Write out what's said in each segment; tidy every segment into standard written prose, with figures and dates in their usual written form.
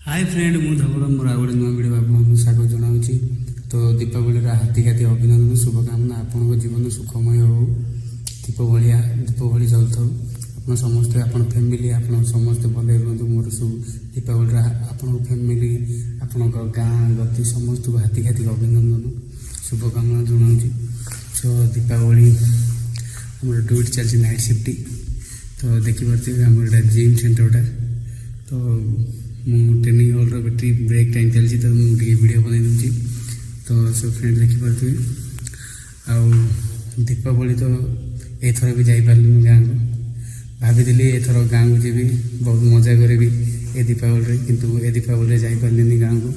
High friend, ମୁଁ ଧବଳ। ମୋର ଆଉ ଗୋଟେ ନୂଆ ଭିଡ଼ିଓ ଆପଣଙ୍କୁ ସ୍ୱାଗତ ଜଣାଉଛି। ତ ଦୀପାବଳିର ହାର୍ଦ୍ଦିକ ହାର୍ଦ୍ଦିକ ଅଭିନନ୍ଦନ, ଶୁଭକାମନା। ଆପଣଙ୍କ ଜୀବନ ସୁଖମୟ ହଉ, ଦୀପ ଭଳିଆ, ଦୀପ ଭଳି ଜଳୁଥାଉ। ଆପଣ ସମସ୍ତେ, ଆପଣ ଫ୍ୟାମିଲି, ଆପଣ ସମସ୍ତେ ଭଲରେ ରୁହନ୍ତୁ। ମୋର ସବୁ ଦୀପାବଳିର ଆପଣଙ୍କ ଫ୍ୟାମିଲି, ଆପଣଙ୍କ ଗାଁ ଗତି ସମସ୍ତଙ୍କୁ ହାର୍ଦ୍ଦିକ ହାର୍ଦ୍ଦିକ ଅଭିନନ୍ଦନ, ଶୁଭକାମନା ଜଣାଉଛି। ସୋ ଦୀପାବଳି ଆମର ଡ୍ୟୁଟି ଚାଲିଛି, ନାଇଟ୍ ସିଫ୍ଟ। ତ ଦେଖିପାରୁଥିବେ, ଆମର ଏଇଟା ଜିମ୍ ସେଣ୍ଟରଟା। ତ ମୁଁ ଟ୍ରେନିଂ ହଲ୍ର ବ୍ରେକ୍ ଟାଇମ୍ ଚାଲିଛି, ତ ମୁଁ ଟିକେ ଭିଡ଼ିଓ ବନେଇ ଦେଉଛି। ତ ସବୁ ଫ୍ରେଣ୍ଡ ଦେଖିପାରୁଥିବେ। ଆଉ ଦୀପାବଳି ତ ଏଥର ବି ଯାଇପାରିଲିନି ଗାଁକୁ। ଭାବିଥିଲି ଏଥର ଗାଁକୁ ଯିବି, ବହୁତ ମଜା କରିବି ଏ ଦୀପାବଳିରେ, କିନ୍ତୁ ଏ ଦୀପାବଳିରେ ଯାଇପାରିଲିନି ଗାଁକୁ।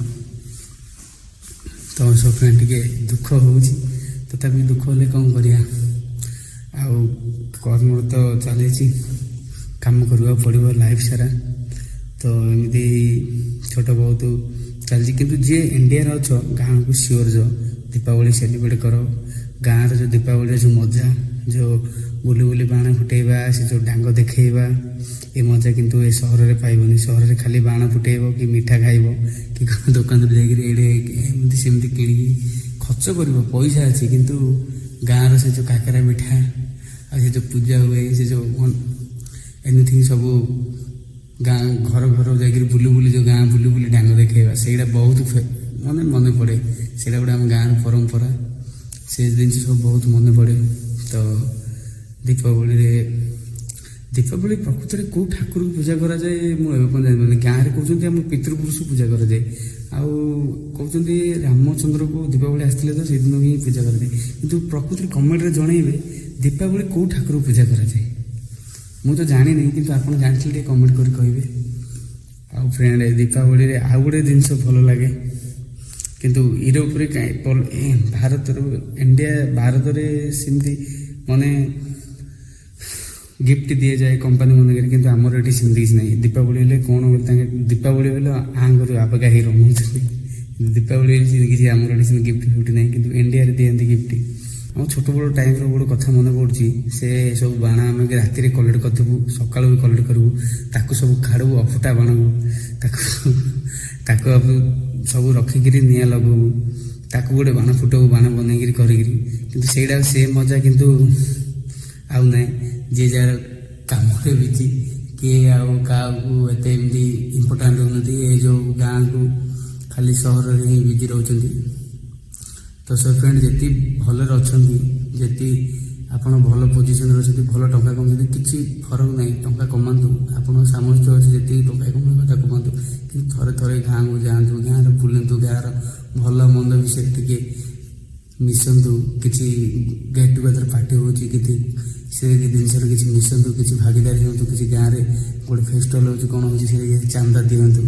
ତ ସବୁ ଫ୍ରେଣ୍ଡ, ଟିକେ ଦୁଃଖ ହେଉଛି। ତଥାପି ଦୁଃଖ ହେଲେ କ'ଣ କରିବା? ଆଉ କର୍ମ ତ ଚାଲିଛି, କାମ କରିବାକୁ ପଡ଼ିବ ଲାଇଫ୍ ସାରା। ତ ଏମିତି ଛୋଟ ବହୁତ ଚାଲିଛି। କିନ୍ତୁ ଯିଏ ଇଣ୍ଡିଆରେ ଅଛ, ଗାଁକୁ ସିଓର ଯାଅ, ଦୀପାବଳି ସେଲିବ୍ରେଟ୍ କର। ଗାଁର ଯେଉଁ ଦୀପାବଳିର ଯେଉଁ ମଜା, ଯେଉଁ ବୁଲି ବୁଲି ବାଣ ଫୁଟେଇବା, ସେ ଯେଉଁ ଡାଙ୍ଗ ଦେଖେଇବା, ଏ ମଜା କିନ୍ତୁ ଏ ସହରରେ ପାଇବନି। ସହରରେ ଖାଲି ବାଣ ଫୁଟେଇବ କି ମିଠା ଖାଇବ କି କ'ଣ ଦୋକାନରୁ ଯାଇକିରି ଏଇଠି ଏମିତି ସେମିତି କିଣିକି ଖର୍ଚ୍ଚ କରିବ, ପଇସା ଅଛି। କିନ୍ତୁ ଗାଁର ସେ ଯେଉଁ କାକରା ପିଠା ଆଉ ସେ ଯେଉଁ ପୂଜା ହୁଏ, ସେ ଯେଉଁ ଏନିଥିଙ୍ଗ ସବୁ ଗାଁ ଘର ଘର ଯାଇକିରି ବୁଲି ବୁଲି, ଯେଉଁ ଗାଁ ବୁଲି ବୁଲି ଡାଙ୍ଗ ଦେଖେଇବା, ସେଇଟା ବହୁତ ମାନେ ମନେ ପଡ଼େ। ସେଇଟା ଗୋଟେ ଆମ ଗାଁର ପରମ୍ପରା। ସେ ଜିନିଷ ସବୁ ବହୁତ ମନେ ପଡ଼େ। ତ ଦୀପାବଳିରେ, ଦୀପାବଳି ପ୍ରକୃତରେ କେଉଁ ଠାକୁରକୁ ପୂଜା କରାଯାଏ, ମୁଁ ଏବେ ପର୍ଯ୍ୟନ୍ତ ଜାଣିପାରୁନି। ଗାଁରେ କହୁଛନ୍ତି ଆମ ପିତୃପୁରୁଷକୁ ପୂଜା କରାଯାଏ, ଆଉ କହୁଛନ୍ତି ରାମଚନ୍ଦ୍ରକୁ ଦୀପାବଳି ଆସିଥିଲେ, ତ ସେଇଦିନ ହିଁ ପୂଜା କରାଯାଏ। କିନ୍ତୁ ପ୍ରକୃତରେ କମେଣ୍ଟରେ ଜଣେଇବେ, ଦୀପାବଳି କେଉଁ ଠାକୁରକୁ ପୂଜା କରାଯାଏ? ମୁଁ ତ ଜାଣିନି, କିନ୍ତୁ ଆପଣ ଜାଣିଥିଲେ ଟିକେ କମେଣ୍ଟ କରି କହିବେ। ଆଉ ଫ୍ରେଣ୍ଡ, ଦୀପାବଳିରେ ଆଉ ଗୋଟେ ଜିନିଷ ଭଲ ଲାଗେ। କିନ୍ତୁ ୟୁରୋପରେ କାଇଁ ଭାରତରୁ ଇଣ୍ଡିଆ, ଭାରତରେ ସେମିତି ମାନେ ଗିଫ୍ଟ ଦିଆଯାଏ କମ୍ପାନୀ ମାନଙ୍କରେ, କିନ୍ତୁ ଆମର ଏଠି ସେମିତି କିଛି ନାହିଁ। ଦୀପାବଳି ହେଲେ କ'ଣ ବୋଲି ତାଙ୍କେ ଦୀପାବଳି ହେଲେ ଆଁ କରି ଆବେଗା ହେଇ ରହୁଛନ୍ତି। ଦୀପାବଳି ହେଲେ କିଛି ଆମର ଏଠି ସେମିତି ଗିଫ୍ଟ ଫିଫ୍ଟ ନାହିଁ, କିନ୍ତୁ ଇଣ୍ଡିଆରେ ଦିଅନ୍ତି ଗିଫ୍ଟ। ଆମ ଛୋଟବେଳ ଟାଇମ୍ର ଗୋଟେ କଥା ମନେ ପଡ଼ୁଛି। ସେ ସବୁ ବାଣ ଆମେ ରାତିରେ କଲେକ୍ଟ କରିଥିବୁ, ସକାଳୁ ବି କଲେକ୍ଟ କରିବୁ, ତାକୁ ସବୁ କାଢ଼ିବୁ, ଅଫୁଟା ବାଣକୁ ତାକୁ ତାକୁ ସବୁ ରଖିକିରି ନିଆଁ ଲଗାବୁ, ତାକୁ ଗୋଟେ ବାଣ ଫୁଟାବୁ, ବାଣ ବନେଇକିରି କରିକିରି। କିନ୍ତୁ ସେଇଟା ସେ ମଜା କିନ୍ତୁ ଆଉ ନାହିଁ। ଯିଏ ଯାହାର କାମରେ ବିଜି, କିଏ ଆଉ କାହାକୁ ଏତେ ଏମିତି ଇମ୍ପୋର୍ଟାଣ୍ଟ ଦେଉନାହାନ୍ତି। ଏ ଯେଉଁ ଗାଁକୁ ଖାଲି ସହରରେ ହିଁ ବିଜି ରହୁଛନ୍ତି। ତ ସେ ଫ୍ରେଣ୍ଡ, ଯେତିକି ଭଲରେ ଅଛନ୍ତି, ଯେତିକି ଆପଣ ଭଲ ପୋଜିସନରେ ଅଛନ୍ତି, ଭଲ ଟଙ୍କା କମାଉଛନ୍ତି, କିଛି ଫରକ ନାହିଁ। ଟଙ୍କା କମାନ୍ତୁ, ଆପଣଙ୍କ ସାମର୍ଥ୍ୟ ଅଛି, ଯେତିକି ଟଙ୍କା କମାଇବା କଥା କମାନ୍ତୁ, କିନ୍ତୁ ଥରେ ଥରେ ଗାଁକୁ ଯାଆନ୍ତୁ, ଗାଁରେ ବୁଲନ୍ତୁ, ଗାଁର ଭଲ ମନ୍ଦ ବିଷୟରେ ଟିକେ ମିଶନ୍ତୁ। କିଛି ଗେଟ୍ ଟୁଗେଦର ପାର୍ଟି ହେଉଛି, କିଛି ସେ ଜିନିଷରେ କିଛି ମିଶନ୍ତୁ, କିଛି ଭାଗିଦାରୀ ହୁଅନ୍ତୁ। କିଛି ଗାଁରେ ଗୋଟେ ଫେଷ୍ଟିଭାଲ୍ ହେଉଛି, କ'ଣ ହେଉଛି, ସେ ଚାନ୍ଦା ଦିଅନ୍ତୁ।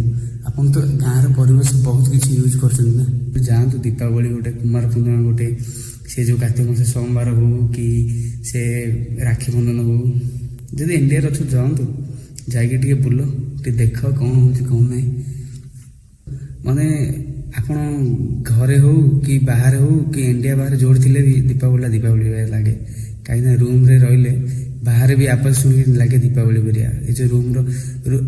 ଆପଣ ତ ଗାଁର ପରିବେଶ ବହୁତ କିଛି ୟୁଜ୍ କରୁଛନ୍ତି ନା? ଯାଆନ୍ତୁ। ଦୀପାବଳି ଗୋଟେ, କୁମାର ପୂର୍ଣ୍ଣିମା ଗୋଟେ, ସେ ଯେଉଁ କାର୍ତ୍ତିକ ମାସ ସୋମବାର ହଉ କି ସେ ରାକ୍ଷୀ ବନ୍ଧନ ହଉ, ଯଦି ଇଣ୍ଡିଆରେ ଅଛ, ଯାଆନ୍ତୁ, ଯାଇକି ଟିକେ ବୁଲ, ଟିକେ ଦେଖ କ'ଣ ହେଉଛି କ'ଣ ନାହିଁ। ମାନେ ଆପଣ ଘରେ ହଉ କି ବାହାରେ ହଉ କି ଇଣ୍ଡିଆ ବାହାରେ ଯେଉଁଠି ଥିଲେ ବି ଦୀପାବଳିଟା ଦୀପାବଳି ଭଳିଆ ଲାଗେ। କାହିଁକିନା ରୁମ୍ରେ ରହିଲେ ବାହାରେ ବି ଆବାଜ ଶୁଣିକି ଲାଗେ ଦୀପାବଳି ପରିଆ। ଏ ଯେଉଁ ରୁମ୍ର,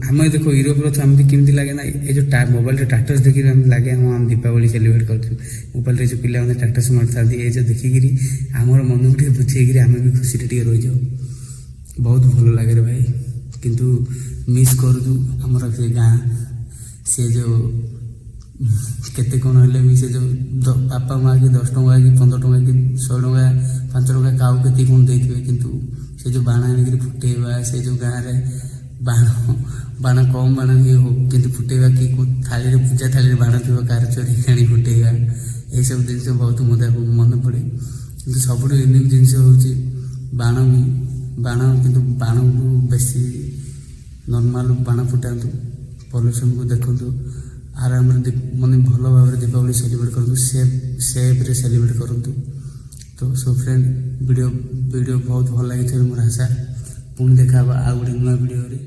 ଆମେ ଦେଖ ୟୁରୋପର ଅଛୁ, ଆମକୁ କେମିତି ଲାଗେ ନା, ଏ ଯେଉଁ ମୋବାଇଲରେ ଷ୍ଟାଟସ୍ ଦେଖିକି ଆମକୁ ଲାଗେ, ହଁ, ଆମେ ଦୀପାବଳି ସେଲିବ୍ରେଟ୍ କରୁଛୁ। ମୋବାଇଲରେ ଯେଉଁ ପିଲାମାନେ ଷ୍ଟାଟସ୍ ମାରିଥାନ୍ତି, ଏ ଯେଉଁ ଦେଖିକିରି ଆମର ମନକୁ ଟିକେ ବୁଝେଇକିରି ଆମେ ବି ଖୁସିରେ ଟିକେ ରହିଯାଉ। ବହୁତ ଭଲ ଲାଗେ ରେ ଭାଇ। କିନ୍ତୁ ମିସ୍ କରୁଛୁ ଆମର ସେ ଗାଁ, ସେ ଯେଉଁ କେତେ କ'ଣ ହେଲେ ବି ସେ ଯେଉଁ ବାପା ମା କି 10 ଟଙ୍କା କି 15 ଟଙ୍କା କି 100 ଟଙ୍କା, 5 ଟଙ୍କା, କାହାକୁ କେତିକି କ'ଣ ଦେଇଥିବେ, କିନ୍ତୁ ସେ ଯେଉଁ ବାଣ ଆଣିକିରି ଫୁଟେଇବା, ସେ ଯେଉଁ ଗାଁରେ ବାଣ ବାଣ କମ୍ ବାଣ ହିଁ ହଉ କିନ୍ତୁ ଫୁଟେଇବା, କି କେଉଁ ଥାଳିରେ, ପୂଜା ଥାଳିରେ ବାଣ ଥିବ, କାହାର ଚୋରେଇକି ଆଣି ଫୁଟେଇବା, ଏସବୁ ଜିନିଷ ବହୁତ ମଜା ମନେ ପଡ଼େ। କିନ୍ତୁ ସବୁଠୁ ୟୁନିକ୍ ଜିନିଷ ହେଉଛି ବାଣ ବି ବାଣ। କିନ୍ତୁ ବାଣକୁ ବେଶୀ ନର୍ମାଲ ବାଣ ଫୁଟାନ୍ତୁ, ପଲ୍ୟୁସନକୁ ଦେଖନ୍ତୁ, ଆରାମରେ ମାନେ ଭଲ ଭାବରେ ଦୀପାବଳି ସେଲିବ୍ରେଟ୍ କରନ୍ତୁ, ସେଫ୍ରେ ସେଲିବ୍ରେଟ୍ କରନ୍ତୁ। ତ ସୋ ଫ୍ରେଣ୍ଡ, ଭିଡ଼ିଓ ବହୁତ ଭଲ ଲାଗିଥିବ ମୋର ଆଶା। ପୁଣି ଦେଖା ହେବ ଆଉ ଗୋଟେ ନୂଆ ଭିଡ଼ିଓରେ।